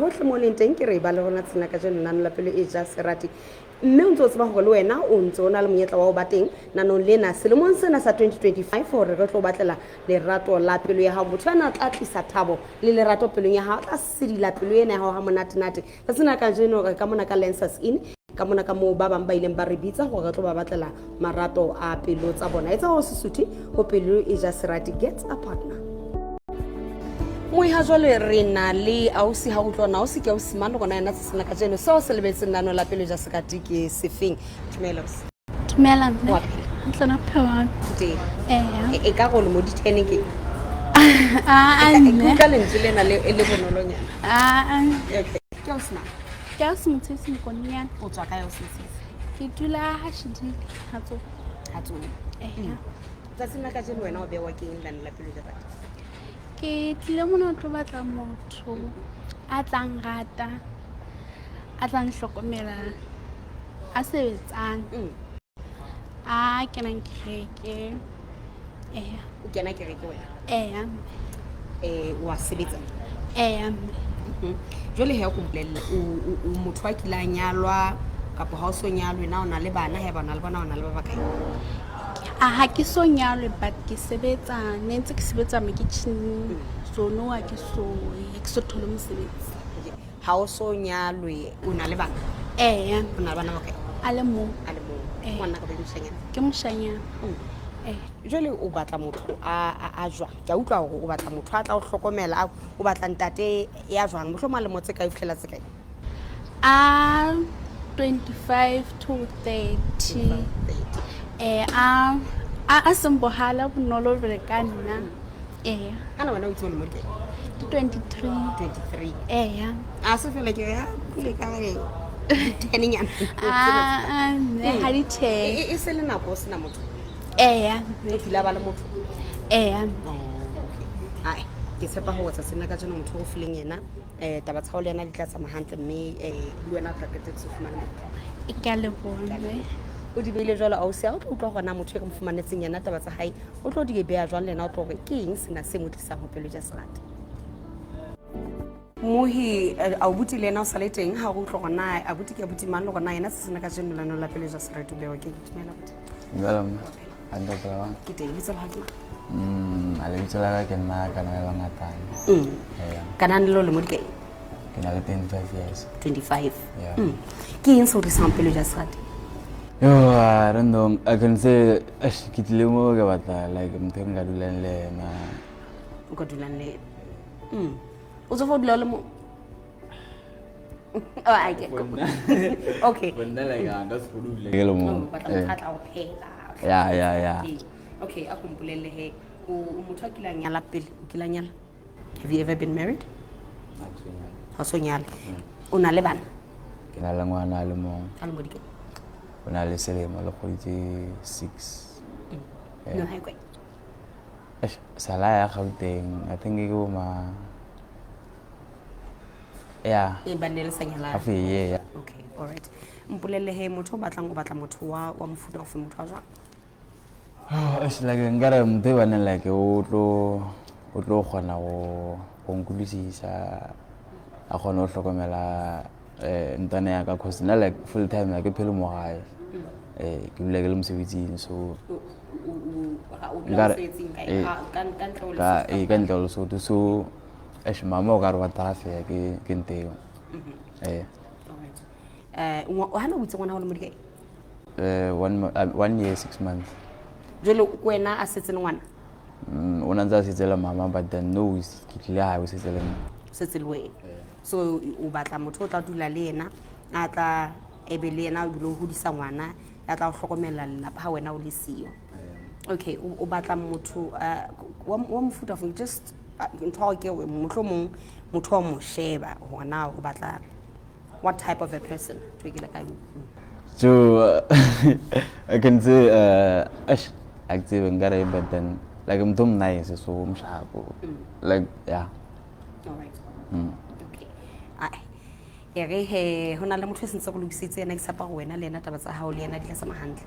Hohle mo leng teng ke re ba le rona tsena ka jeno nano la pelo e ja serati. Mme o ntse o tseba hore le wena o ntse o na le monyetla wa ho ba teng nanong lena selemong sena sa 2025 hore re tlo batlela lerato la pelo ya hao. Motho ana tla tlisa thabo le lerato pelong ya hao, tla sedila pelo ena ya hao ha monatenate. Tsatsing la kajeno re ka mona ka Lancers Inn, ka mona ka moo ba bang ba ileng ba re bitsa hore re tlo ba batlela marato a pelo tsa bona. Etsa hore sesuthe ho pelo e ja serati, get a partner. Moiha jwale re na le ausi ha utlwa na ausi ke ausi mang le rona yena tsatsing la kajeno seo se lebetseng nano la pelo ja serati ke sefeng. Dumela ausi. Dumela mme. Wa phela? Hantle na bophelo ba Teng. Eya. E ka role mo di-ten ke? Ah, Ke mme. utlwa lentswe lena le le bonolonyana. Ah, Okay. Ke ausi mang? Ke ausi Motshesi Mokonyana. O tswa kae ausi Motshesi? Ke dula ha Shidile, ha Tsomo. Ha Tsomo. Eya. Tsatsing la kajeno wena o bewa ke eng lane la pelo ja batho? Ke tlile mona ho tlo batla motho a tlang rata, a tlang hlokomela, a sebetsang, a kenang kereke. Eya. O kena kereke wena? Eya. Wa sebetsa? Eya. Jwale he o bolelle, o motho a kile a nyalwa kapa ha o so nyalwe, na o na le bana? Haeba o na le bona, o na le ba bakae? A ha ke so nyalwe, but ke sebetsa, ne ntse ke sebetsa mokitjhineng. So no ha ke so, ha ke so thole mosebetsi. Ha o so nyalwe, o na le bana? Eya. O na le bana ba kae? A le mong. A le mong. Ee. Ngwana kapa ke moshanyana? Ke moshanyana. Jwale o batla motho a jwang? Ke a utlwa hore o batla motho a tla o hlokomela, o batla ntate ya jwang? Mohlomong a lemo tse kae ho fihlela tse kae? A 25 to 30. A seng bohala bonolo jwale ka nna. Eya. Kana wena o itse o le mo dikae? Ke 23. 23. Eya. A se fela ke re, ha pule ka re tenenyana. Ah, mme ha di ten. E se le nako o sena motho? Eya. O kile a ba le motho? Eya. Oh, okay. Ai, ke tshepa hore tsatsing la kajeno motho o fileng yena taba tsa hao le yena di tla tsamaya hantle, mme le wena o tla qetelletse o fumane motho. Ke a leboha, mme. O di beile jwalo ausi, ha o tlo utlwa hore na motho e re mo fumanetseng yena taba tsa hae o tlo di beha jwang, le yena o tlo hore ke eng sena se mo tlisang ho pelo ja serati. Mohi abuti le yena o sale teng, ha re utlwa hore na abuti ke abuti mang le hore na yena se sena kajeno lano la pelo ja serati o bewa ke. Dumela abuti. Dumela mme. Hantle o phela jwang? Ke teng, lebitso la hao ke mang? A lebitso la ka ke nna Kananelo Ngatane. Eya. Kananelo le mo dikae? Ke na le 25 years. 25. Yeah. Ke eng se o tlisang pelo ja serati? Yo, I don't know. I can say, eish, ke tlile mo ke batla like motho e nka dulang le yena. O ka dulang le yena. O tswa fa o dula o le mong? Oh, I get it. Okay. For nna, like, nka se kgone ho dula ke le mong. O batla motho a tla o phela. Yeah, yeah, yeah. Okay. Okay, a ko mpolelle he. O motho a kileng nyala pele, o kila nyala? Have you ever been married? Ha so nyale. O na le bana? Ke na le ngwana a le mong. A le mo dikae? O na le selemo le kgwedi tse 6. No, ha e kae? Eish, sala ya Gauteng. I think ke bo ma Yeah. E ba ne le sa nyalana. Half a year, yeah. Okay, all right. Mpolelle he motho o batlang, o batla motho wa mofuta ofe, motho wa jwang? Oh, eish, like nkare motho e baneng like o tlo kgona go nkutlwisisa, a kgone ho hlokomela ntwana ya ka, cause nna like full time ha ke phele mo gae. Ke dula ke le mosebetsing, so Nkare, ka ntle ho Lesotho, so eish, mama o ka re wa traffic ke nteo. Ha na o itse ngwana hao le mo dikae? 1 year 6 months. Jwale ko wena a setse le ngwana? O na ntse a setse le mama, but then no, ke tlile hae o setse le nna. Setse le wena. So o batla motho o tla dula le yena, a tla ebe le yena o bile o hodisa ngwana, ya tla o hlokomela lelapa ha wena o le siyo. Okay, o batla motho wa mofuta ofe? Just ntho ya ke mohlomong motho wa mo sheba hore na o batla what type of a person, ntho e ke le ka. So I can say eish, ha ke tsebe nkare, but then like motho o nice, so moshapo like, yeah. All right. Okay. Ai. E re he ho na le motho e sentse go lokisitse yena, ke tshepa gore wena le yena taba tsa hao le yena di tla tsamaya hantle.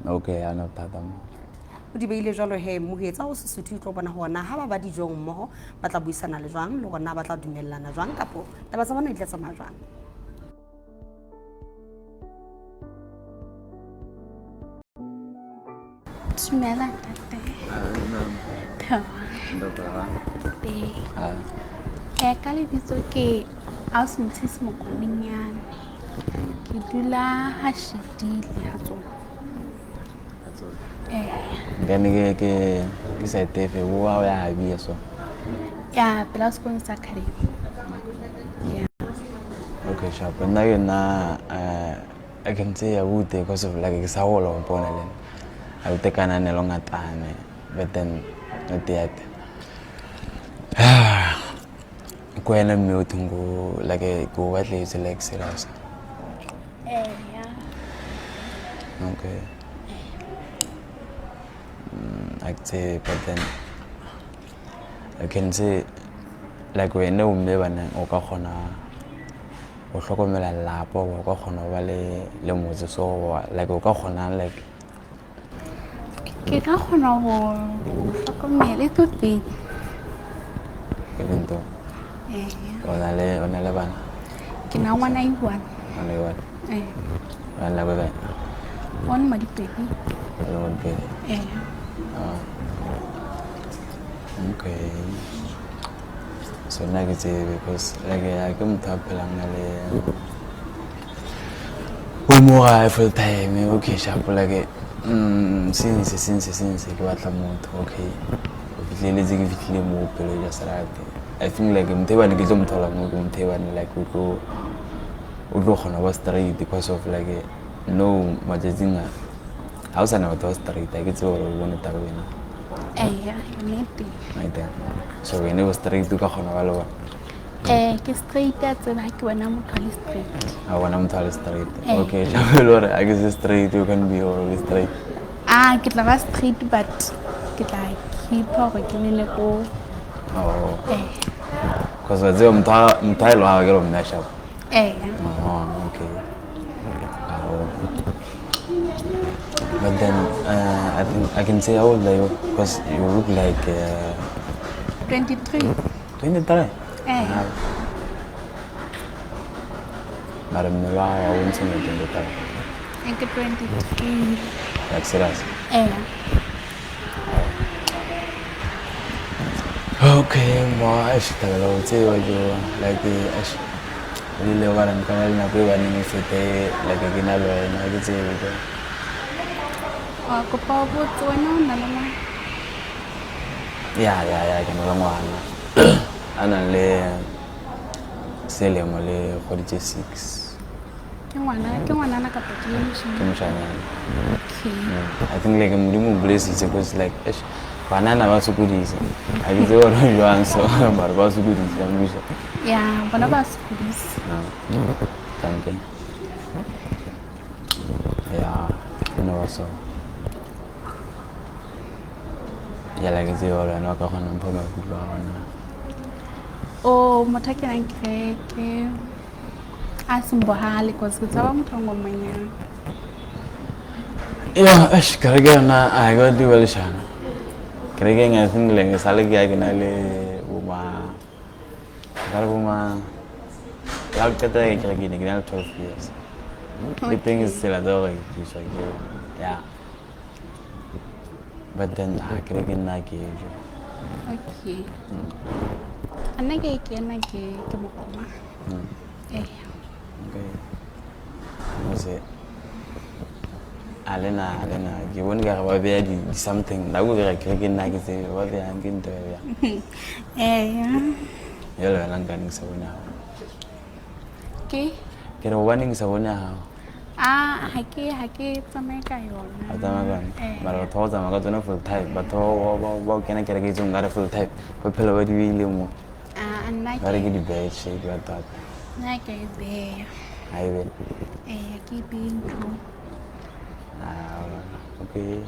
Okay, ha na bothata mo. O di beile jwalo he mohetsa o Sesotho, o tlo bona hore na ha ba ba dijong mmoho ba tla buisana le jwang, le hore na ba tla dumellana jwang, kapo taba tsa bona di tla tsamaya jwang. Dumela ntate. Teng. Ka lebitso ke Ausentisi Mokonenyane. Ke dula ha Shidile ha tsona. Nkane ke site efe o wa ya habia so? Ya pela sekolong sa academy. Yeah. Okay, sharp. Nna ke nna I can say abuti because of like ke sa gola go mpona le nna. Abuti kananelo ngatane, but then not yet. Ko wena mme o thong go like ke o batletse like serious. Ya. Okay. I can say, but then I can say like wena o mme baneng o ka kgona go hlokomela lelapa, o ka kgona go ba le motse, so like o ka kgona like Ke ka kgona go hlokomela e tlo teng. Ke le ntho. O na le bana? Ke na ngwana e one. Ngwana e one. Eh. Ba nna ko kae? One Madipedi. O le Modipedi? Eh. Ah. Okay. So nna ke tsebe because like ya ke motho a phelang a le o mo gae full time. Okay, sharp. Like since ke batla motho, okay, o fitlheletse ke fitlhile mo pelo ja serate. I think like motho e bane ke tlo mo thola mo ke motho e bane like o tlo kgona go ba straight because of like no matsatsing a ga o sana batho ba straight, a ke tsebe gore o bone taba ena. Eh, ya, nnete. Right. So wena o straight, o ka kgona ba le bona? Eh, ke straight, a tseba ha ke bona motho a le straight. A bona motho a le straight. Eh. Okay, sharp, le gore a ke se straight, you can be always straight. Ah, ke tla ba straight but ke tla keep hore ke nene ko. Oh. Eh. Because wa tseba motho a e lo ke re mme a sharp. Eh. Oh, okay. Oh. But then I think I can say how old are you? Because you look like 23. 23. Eh. Ah. Mara mmele wa hao ha o ntshe 23. Eh, ke 23. Like serious? Eh. Okay, mo eish, thabela ho tseba jo like eish o ile wa re nka ba le nako e baneng e fete like ke na le wena ke tsebe jo. Wa kopa o botse, wena o na le ngwana? Ya, ke na le ngwana a nang le selemo le kgwedi tse 6. Ke ngwana, ke ngwanana kapa ke Ke moshanyana? Moshanyana. Okay. I think like Modimo o blessitse because like eish banana ba sokodisa, ha ke tsebe hore jwang so, mara ba sokodisa mmuso. Ya, bona ba sokodisa. Thank you. Ya, ke no ba so. Ya la ke tsebe hore wena o ka kgona ho mpha maikutlo a hona. O motho a kenang kereke, a seng bohale, cause ke tshaba motho a ngomanyang. Ya, eish, kereke yona a ke batle ho bua leshano. Kerekeng I think like sale ke ya ke na le bo ma nka re bo ma la ho qetela ke kereke ne ke na le 12 years. Le teng tsela tsa hore ke iswa ke ya. But then ha kereke nna ke jo. Okay. A nna ke kena ke mokoma. Eh. Okay. Mose a lena ke bone ka re ba beya di something nako ke re kereke nna ke tsebe ba beyang ke ntho e beyang. Eh, ya. Jwale wena nkaneng ke sa bone hao? Ke? Ke re hobaneng ke sa bone hao? Ah, ha ke tsamaye ka yona. Ha tsamaya ka yona? Eh. Mara batho ba go tsamaya ka tsona full time, batho ba o kena kereke itseng nkare full time ba phela ba di beile mo. Ah, nna Ba re ke ke di-badge ke batho hape. Nna ke e beya. Ha e be. Eh, ke e beye ntlong. Ah, okay.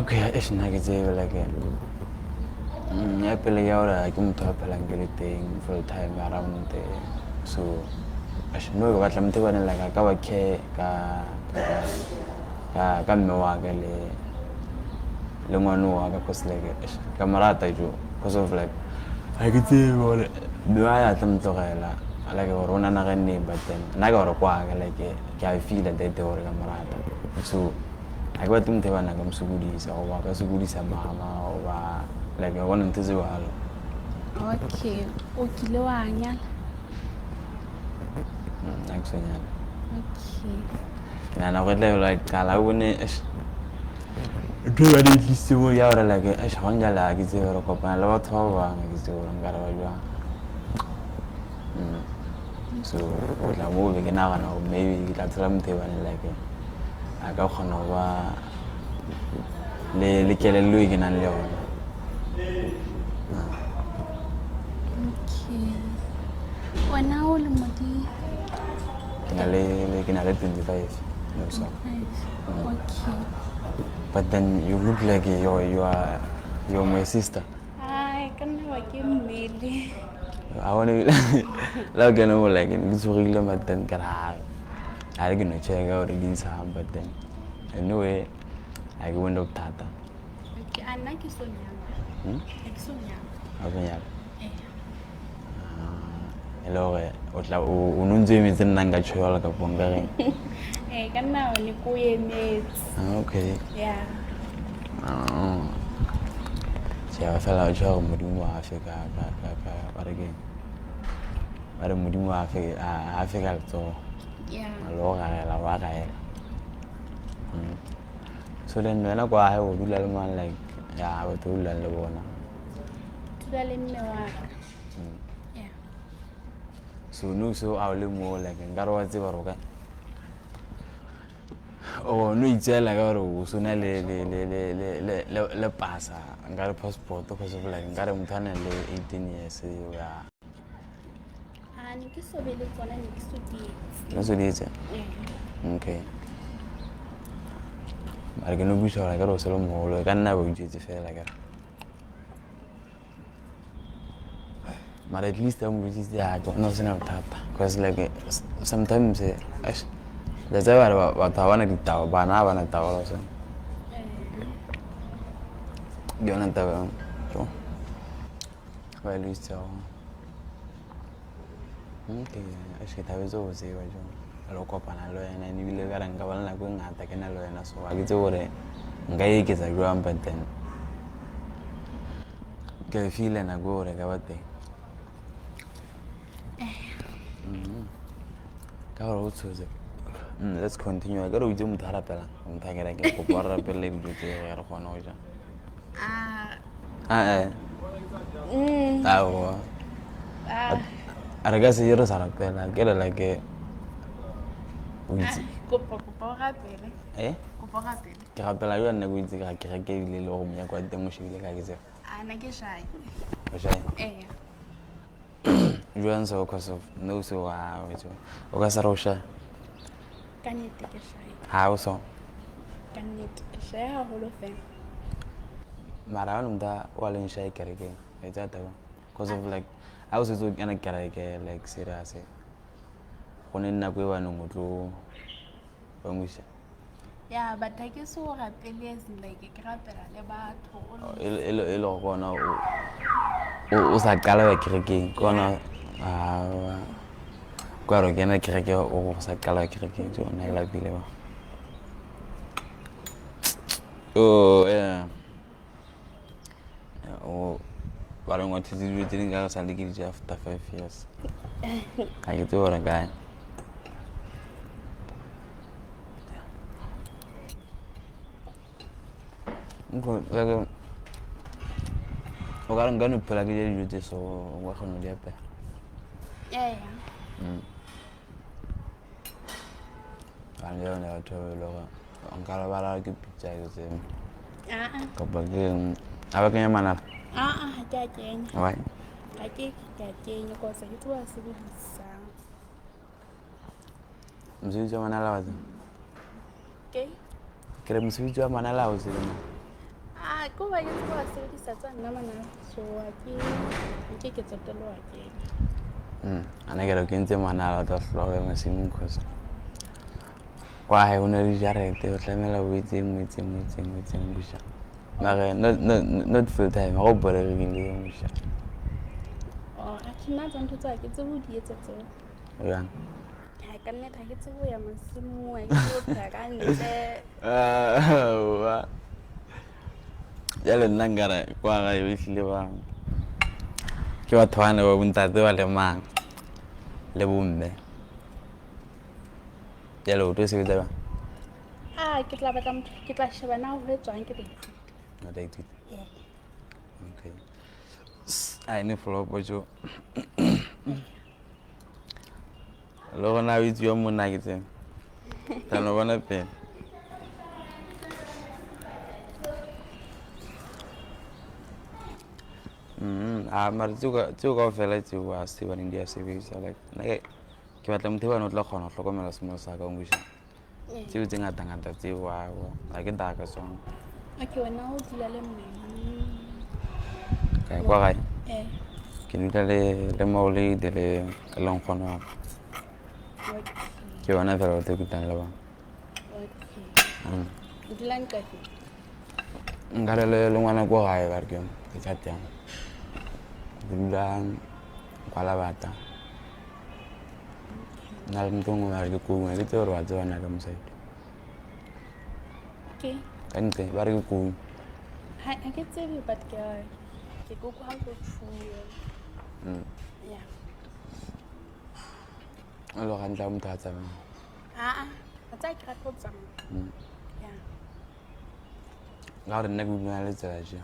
Okay, eish nna ke tsebe like ya pele ya hore ha ke motho a phelang ke le teng full time around there. So eish no ke batla motho e baneng like a ka ba care ka mme wa ka le Le ngwana wa ka, cause like eish, ka mo rata jo, cause of like ga ke tsebe gore mme wa ya tla mo tlogela, like gore o na naganne, but then nna ka gore kwa ka like ke a feel that gore ka mo rata. So ga ke batle motho e bana ka mo sokodisa goba ka sokodisa mama goba like wa bona ntho tse jalo. Okay, o kile wa nyala? Ga ke so nyala. Okay. Ke nagana gore tla be like qala o bone eish, ntho e ba di tlisitse mo ya gore like eish, ga njale ga ke tsebe gore kopana le batho ba bangwe, ke tsebe gore nkare ba jwang. So o tla mo be ke nagana gore maybe ke tla thola motho e bane like a ka kgona go ba le kelello e ke nang le yona. Okay, wena o lemo di? Ke na le 25 no, so. Okay. But then you look like you're my sister. Ai, ka nna wa ke mmele. I wanna la ke no like ke tshogile, but then ka ra a re ke no check gore di ntshang, but then anyway a ke bone bothata. Okay, a nna ke so nyala. Ha ke so nyala. A o nyala? Ee. E le gore o tla o no ntse o emetse nna nka tjho jwalo kapo nka reng? Ee, ka nna ne ko emetse. Ah, okay. Yeah. Ah. Tjhe, fela o tjho gore Modimo a fe ka ba re keng, ba re Modimo a fe ka letsoho. Yeah. Le go gaela wa gaela. So then wena kwa hae o dula le mang, like ya batho o dulang le bona? Dula le mme wa ka. Yeah. So no, so a o le mo like nkare wa tseba gore o ka o no itseela ka gore o so na le pasa, nkare passport, cause of like nkare motho a nang le 18 years ya. A ne ke so be le tsona, ne ke so di etse. No so di etse? Ee. Okay, mara ke no buisa gore akere o se le mogolo, e ka nna ba o itsetse fela kere, mara at least a mo botsitse ya ke bona go sena bothata, cause like sometimes eish, le tseba gore batho ga bana ditaba, bana ga bana taba le sone. Ke yona taba eo jo ba e loisitsego. Okay, eish, ke thabetse go tseba jo le go kopana le wena, ebile ka re nka ba le nako e ngata ke na le wena, so ga ke tsebe gore nka eketsa jwang, but then ke feel nako gore ka ba teng. Ka gore o tshotse. Let's continue. Ka re o itse motho a rapelang, motho a kereke, kopo a re rapelele dijo tse gore re kgone go ja. Ah. Ah, eh. Aowa. Ah. A re ka se je re sa rapela, ke re like o itse. Kopa o rapele. Eh? Kopa o rapele. Ke rapela jwa nna ko itse ka kereke ebile le gore monyako wa teng o shebile ka ke tseba. A na ke shy. O shy? Ee. Jwang so, cause of no, so wa o itse. O ka se re o shy. Ka nnete ke shy. Ha o so. Ka nnete ke shy haholo fela. Mara ha motho wa leng shy kerekeng, e tsa taba. Cause of like ha o setse o kena kereke like serious. Go ne nako e baneng o tlo ba ngwisa. Yeah, but ha ke so rapele as in like ke rapela le batho. E le gore kona o sa qala wa kerekeng, ke ona a kwa re kena kereke o sa qala wa kerekeng, tsona e lapile ba. Oh yeah. O ba re ngwathetse dijo tse ding ka re sa le ke di ja after 5 years. Ga ke tsebe gore kae. Like, o ka re nka no phela ke ja dijo tse so o ka kgona ho di apeha. Yeah. Ba le yona batho ba e le hore nka re ba rata ke pizza ke tsebe. Ah. Kapa ke eng? Ha ba kenya manala? Ah, ha ke a kenya. Why? Ha ke a kenya cause ke tseba sebedisa. Mosebetsi wa manala wa tseba? Ke? Ke re mosebetsi wa manala ha o tsebe na? Ah, ko ba ke tseba sebedisa tsa nna manala, so ha ke tsotelle wa kenya. Ana ke re o kentse manala o tla hlola o ya masimong cause kwa hae ho na le dijarete, o tlamehela o etseng, o etseng, o etseng, o etseng, o ja. Mare not full time, ga o boregile moša. Oh, atjhe, nna tsa ntho tseo ha ke tsebe ho di etsa tseo. Jang? Ha ka nnete ha ke tsebe ho ya masimong, ha ke tsebe ho pheha ka ntle. Aowa. Jale nna nkare kwa gae o ehlile ba ke batho bane ba bontate ba lemang le bomme. Jale o tlo sebetsa jwang? Ah, ke tla batla motho, ke tla sheba na ho etswang, ke tla ithuta. O tla ithuta? Ee. Okay. A ne flop jo. Le gona o itse yo monna ke tsena. Tla no bona pele. A mara tseo kaofela tseo a se baneng di a sebedisa like nna ke batla motho e bane o tla kgona go hlokomela small sa ka o nkweša. Tseo tse ngata-ngata tseo aowa ga ke daka tsona. Okay, wena o dula le mme. Kae kwa gae? Eh. Ke dula le maoledi le nkgono wa ka. Okay. Ke yona fela batho ke dulang le bona. Okay. O dula nqefe? Nka re le ngwana ko gae ba re ke chat yang. Ke dula kwa Labata. Nna le motho o mongwe ba re ke Kung, ha ke tsebe gore wa tseba na ka mosadi. Ke? Ka ntle ba re ke Kung. Ha ke tsebe but ke koko ha go tšhuwe. Yeah. O le gantle ha motho a tsamaya. Ah, a tsaya ke rata go tsamaya. Yeah. Ka gore nna ke utlwana le tsela je.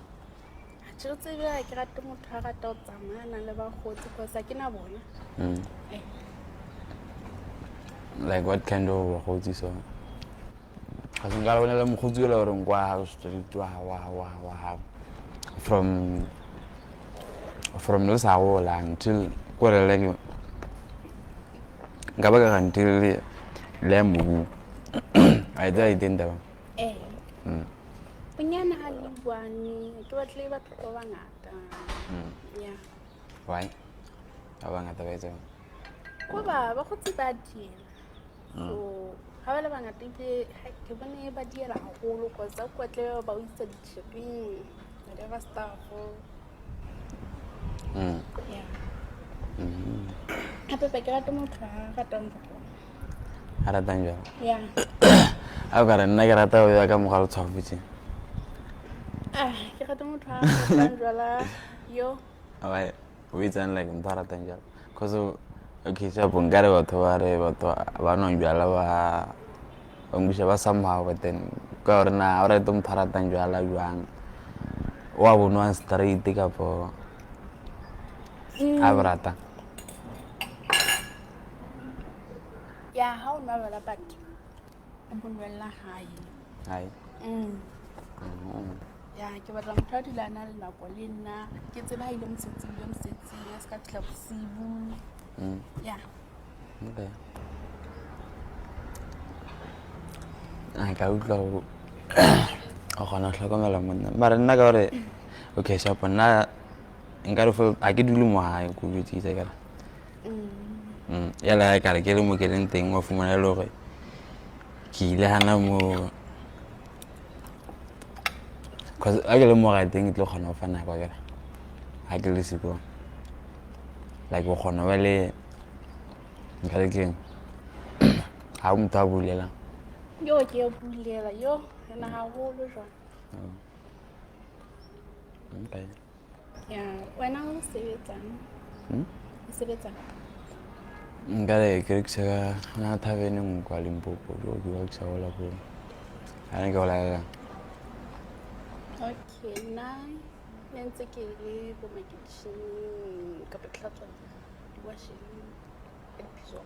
Ha ke tsebe ha ke rate motho a rata go tsamaya a nang le bakgotsi cause ha ke na bona. Eh. Like what kind of bakgotsi so? Ga se nka re bona le mokgotsi o le gore kwa ha street wa wa wa wa from le sa gola until kore like nka ba ka ga until le ya mobu. A e tsaya iteng taba? Eh. Bonyane ha le buane, ke batle batho ba bangata. Yeah. Why? Ba bangata ba etsang? Ko ba bakgotsi ba diela. So ha ba le bangata ebile ke bone ba diela haholo cause ba kwa tle ba o isa di-shopping, whatever stuff. Yeah. Hape ba ke rata motho a ratang jwala. A ratang jwala? Yeah. A o ka re nna ke rata ho ya ka mogala tshwafo tje. Ah, ke rata motho a ratang jwala yo. Why? O etsang like motho a ratang jwala? Cause okay, sharp nkare batho ba re batho ba nwang jwala ba nkwisha ba somehow, but then ka gore na o rate motho a ratang jwala jwang? Wa bo nwang straight kapo a bo rata? Ya, ha o nwa jwala but o bo nwella hae. Hae. Ya, ke batla motho a dula a na le nako le nna. Ke tsebe ha ile mosebetsing, ile mosebetsing, a se ka fihla bosibu. Yeah. Okay. A ka utlwa go o kgona go hlokomela monna. Mara nna ka gore okay sharp nna nka re ha ke dule mo hae ko jwetsitse ka re. Yala ha ka re ke le mo ke leng teng wa fumana e le hore ke ile hana mo cause ha ke le mo gae teng ke tlo kgona ho fa nako akere ha ke le siko like o kgona ba le nka re keng ha o motho a bulelang. Yo ke o bulela yo ena haholo jwang. Okay. Ya, wena o sebetsang? O sebetsang? Nka re ke rekisa ka na taverneng kwa Limpopo, ke rekisa hola ko. Ha ne ke ho laela. Okay, nna ne ntse ke le bo makeisheneng kapa ke hlatswa di-washing ka diphiso.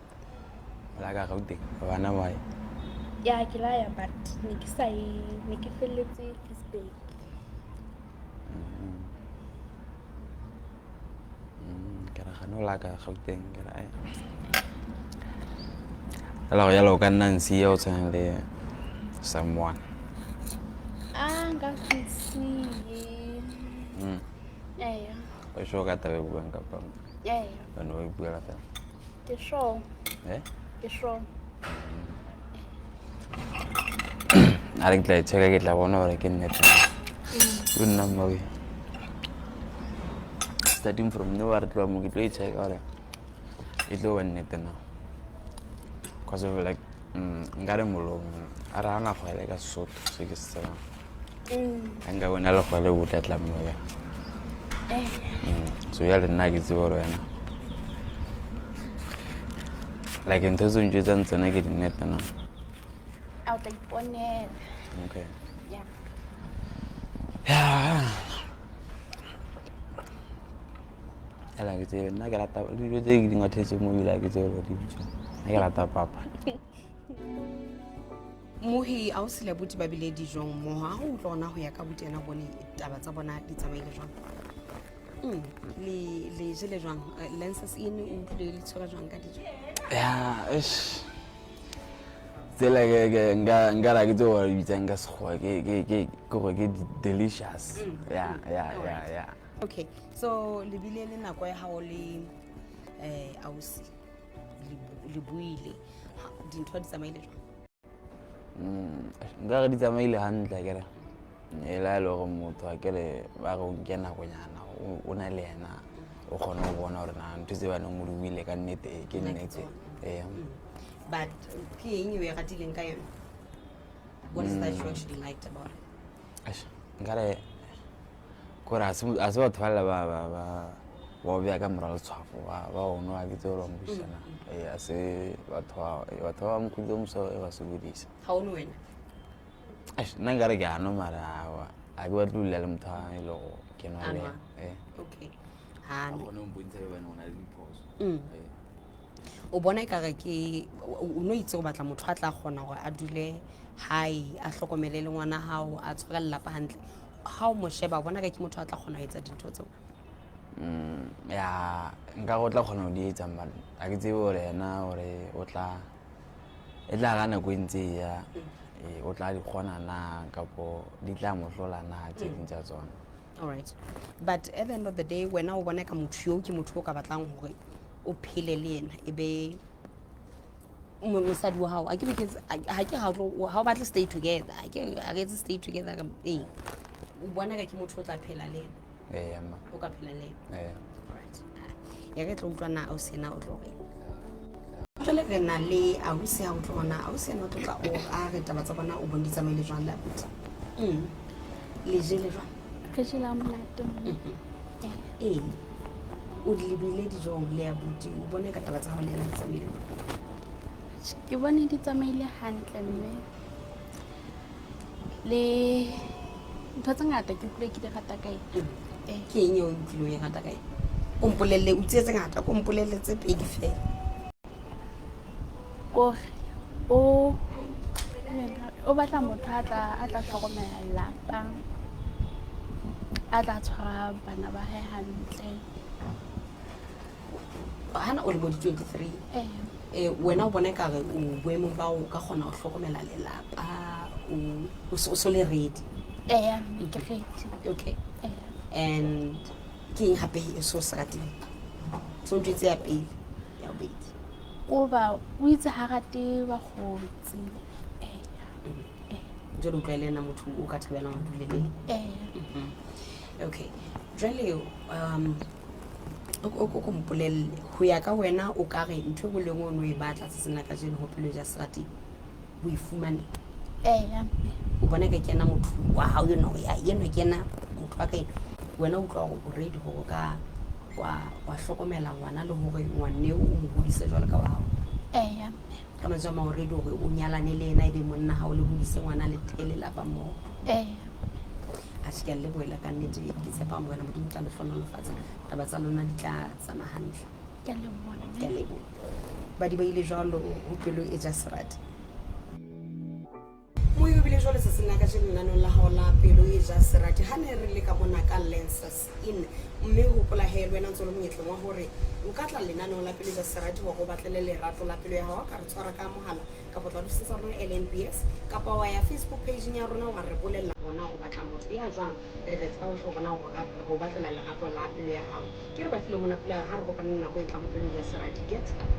La ka Gauteng, bana ba. Ya, ke la ya but ne ke sa ye, ne ke felletse Ficksburg. Ke re gane o la ka Gauteng, ke re ai. Fela go jalo o ka nna nsiya o tshwana le someone. Ah, nka se siye. Eya. O sure ka taba e buang kapa? Eya. Wena o ipuela fela? Ke sure. Eh? Ke sure. A re ke tla e check-a, ke tla bona gore ke nnete. Yo nna mmawe. Starting from now re tloa mo ke tlo e checka gore e tlo ba nnete na. Cause of like nkare molomo a re ana kgwele ka Sesotho se ke se tsebang. A nka bona le kgwele o tla tla mo ya. So ya le nna ke tsebe gore wena like ntho tse o ntjwetsang tsona ke dinnete na. A o tla iponela. Okay. Yeah. Ya. Ela ke tsebe nna ke rata le dijo tse ke di ngwathetseng mo ebile ha ke tsebe hore di bitswang. Nna ke rata papa. Mohi ausi le abuti ba bile dijong mmoho. Ha o utlwa ona ho ya ka abuti ena bone taba tsa bona di tsamaile jwang? Le jele jwang? Lenses Inn o utlwile le tshwere jwang ka dijo? Ya, eish. Tsela ke nka ra ke tseo ba di bitsang ka Sekgowa ke gore ke delicious. Ya, ya, ya, ya. Okay, so le bile le nako ya hao le ausi le buile. Dintho di tsamaile jwang? Nka re di tsamaile hantle akere. E la e le gore motho akere ba re o nke nakonyana o na le yena o kgone ho bona hore na ntho tse ba neng o di buile ka nnete e ke nnete. Ee. But ke eng eo e ratileng ka yona? What is that you actually liked about it? Eish, nka re kore ha se batho ba lela ba o beya ka mora letshwafo ba o nwa ke tseo ba mpuisana. Ee, ha se batho ba batho ba mokgotsi o mosa e ba sokodisa. Ha o nwe wena? Eish, nna nkare ke a nwa mara aowa, ha ke batle ho dula le motho a e le gore ke nwa le yena. Ee. Okay. Ha A kgone ho mpontsha le hobane o na le diphoso. Ee. O bona ekare ke o no itse o batla motho a tla kgona hore a dule hae, a hlokomele le ngwana hao, a tshware lelapa hantle. Ha o mo sheba, o bona ka ke motho a tla kgona ho etsa dintho tseo? Ya, nka re o tla kgona ho di etsa mara ha ke tsebe hore yena hore o tla e tla ka nako e ntse e ya o tla di kgona na kapo di tla mo hlola na tse ding tsa tsona. All right. But at the end of the day wena o bona ka motho eo ke motho o ka batlang hore o phele le yena e be mosadi wa hao. A ke be ke ha ke ha o batle stay together. Ha ke ha re etse stay together ka ee. O bona ka ke motho o tla phela le yena. Ee, mma. O ka phela le yena. Ee. All right. Ya re tlo utlwa na ausi ena o tlo reng. Jwale re na le ausi ha o tlo bona ausi ena o tlo tla o a re taba tsa bona o bone di tsamaile jwang le abuti. Le jele jwang? Re jele ha monate. Ee. O di lebile dijong le abuti o bone ka taba tsa hao le yena di tsamaile jwang? Ke bone di tsamaile hantle mme le ntho tse ngata ke utlwile ke di rata ka ena. Ke eng eo o utlwile o e rata ka ena? O mpolelle, o tsetse ngata, o mpolelle tse pedi fela. Kore o batla motho a tla hlokomela lelapa, a tla tshwara bana ba hae hantle. Hana o le bo di 23. Wena o bona ekare o boemong ba o ka kgona ho hlokomela lelapa, o so le ready? Ee, mme ke ready. Okay. And ke eng hape e so se ratile? So ntho ya pele ya bobedi. Koba o itse ha rate bakgotsi. Jwale utlwa le ena motho o ka thabelang ho dule le. Okay. Jwale o ko mpolelle ho ya ka wena o ka re ntho e nngwe le nngwe o no e batla tsatsing la kajeno ho pelo ja serati o e fumane? Ee. O bona ka kena motho wa hao eno ya eno kena motho wa ka eno. Wena o utlwa hore o ready hore ka wa hlokomela ngwana le hore ngwaneo o mo hodise jwalo ka wa hao? Ee. Ka mantswe a mang o ready hore o nyalane le yena ebe monna hao le hodise ngwana le thele lelapa mmoho? Ee. Atjhe, ke a lebohela ka nnete. Ke tshepa Morena Modimo o tla le hlohonolofatsa. Taba tsa lona di tla tsamaya hantle. Ke a leboha. Ke a leboha. Badi ba ile jwalo ho pelo e ja serati. Moyo bile jwale tsatsing la kajeno lenaneong la hao la pelo e ja serati. Ha ne re le ka mona ka Lenses Inn, mme hopola he le wena ntse o le monyetleng wa hore o ka tla lenaneong la pelo e ja serati hore o batlele lerato la pelo ya hao. Ka re tshwara ka mohala kapa tla dusetsa rona LNBS kapa wa ya Facebook page ya rona wa re bolella rona o batla motho ya jwang, re re tseba ho bona hore o batlela lerato la pelo ya hao. Ke re batlile mona pele ha re kopane nako e tlang ho pelo ya serati. Get up.